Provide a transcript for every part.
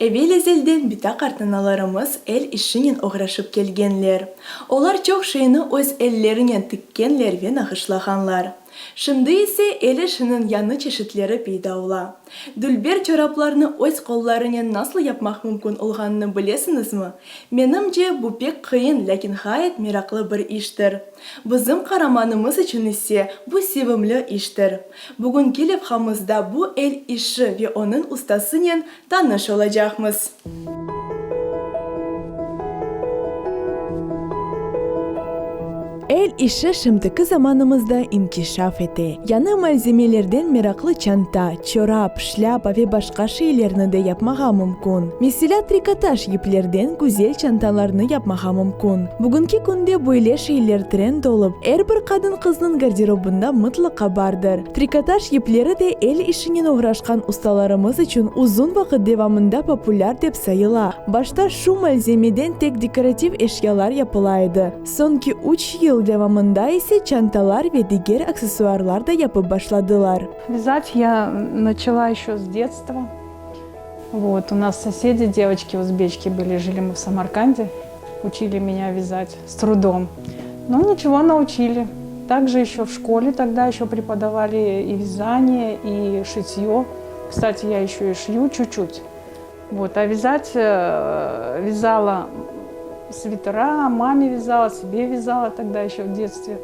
Evel-ezelden bita-qartanalarımız el işinen oğraşıp kelgenler. Olar çoq şeyni öz ellerinen tikkenler ve nağışlağanlar. Şimdi ise el işiniñ yañı çeşitleri peyda ola. Dülber çoraplarnı öz qollarınen nasıl yapmaq mümkün olğanını bilesiñizmi? Menimce, bu pek qıyın, lâkin ğayet meraqlı bir iştir. Bizim qaramanımız içün ise bu sevimli iştir. Bugünki levhamızda bu el işi ve onıñ ustasınen tanış olacaqmız. El işi şimdiki zamanımızda inkişaf ete. Yañı malzemelerden meraqlı çanta, çorap, şlâpa ve başqa şeylerni de yapmağa mümkün. Meselâ, trikotaj yiplerden güzel çantalarnı yapmağa mümkün. Bugünki künde böyle şeyler trend olıp, er bir qadın-qıznıñ garderobında mıtlaqa bardır. Trikotaj yipleri de el işinen oğraşqan ustalarımız içün uzun vaqıt devamında populâr dep sayıla. Başta şu malzemeden tek dekorativ eşyalar yapıla edi. Soñki üç yıl devamında ise çantalar ve diger aksessuarlar da yapıp başladılar. Vязать я начала еще с детства. Вот, у нас соседи, девочки узбечки были, жили мы в Самарканде, учили меня вязать с трудом. Но ничего, научили. Также еще в школе тогда еще преподавали и вязание, и шитье. Кстати, я еще и шью чуть-чуть. Вот, а вязать э, вязала свитера, маме вязала, себе вязала тогда еще в детстве.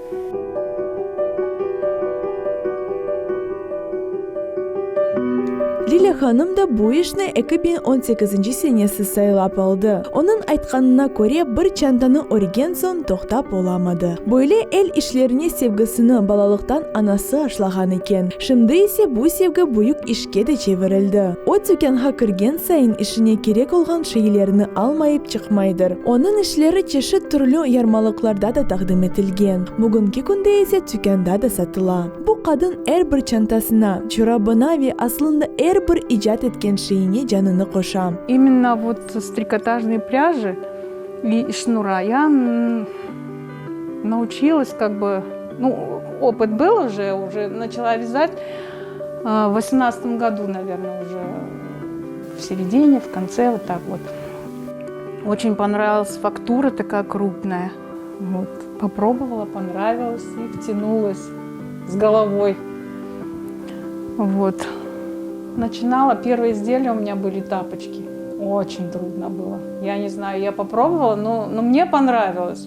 Lilâ hanım da bu işni 2018-nci senesi saylap aldı. Onıñ aytqanına köre, bir çantanı örgen soñ toqtap olamadı. Böyle el işlerine sevgisini balalıqtan anası aşlağan eken. Şimdi ise bu sevgi büyük işke de çevirildi. O, tükânğa kirgen sayın işine kerek olğan şeylerni almayıp çıqmaydır. Onıñ işleri çeşit türlü yarmalıqlarda da taqdim etilgen, bugünki künde ise tükânda da satıla. Bu qadın er bir çantasına, çorabına ve aslında er bir icat etken şeyine canını qoşa. İmенно vot s trikotajnıy prâji i şnura ya nauçilas kak bı, nu, opıt byl uje, uje načala vязat v vosemnadtsatım godu, naverno, uje v seredine, v kontse, vot tak vot. Oçen ponravilas faktura takaya krupnaya. Vot, poprobovala, ponravilos i vtyanulas s golovoy. Vot. Načinala, pervıye izdeliya u menya byli tapoçki. Oçen trudno bylo. Ya ne znayu, ya poprobovala, no, no mne ponravilos.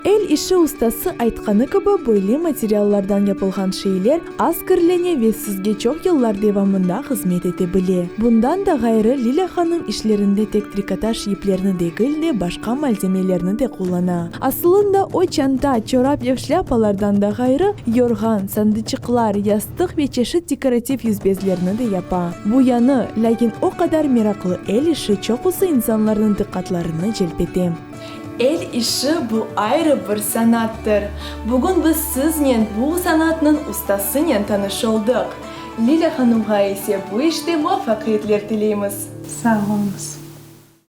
El işi ustası aytqanı kibi, böyle materiallardan yapılğan şeyler az kirlene ve sizge çoq yıllar devamında hızmet ete bile. Bundan da ğayrı, Lilâ hanım işlerinde tek trikotaj yiplerni degil de, başqa malzemelerni de qullana. Asılında o, çanta, çorap ve şlâpalardan da ğayrı, yorğan, sandıçıqlar, yastıq ve çeşit dekorativ yüzbezlerni de yapa. Bu yañı, lâkin o qadar meraqlı el işi çoqusı insanlarnıñ diqqatlarını celp ete. El işi bu ayrı bir sanattır. Bugün biz siznen bu sanatnıñ ustasınen tanış oldıq. Lilâ hanımğa ise bu işte muvafaqiyetler tileymiz. Sağ oluñız.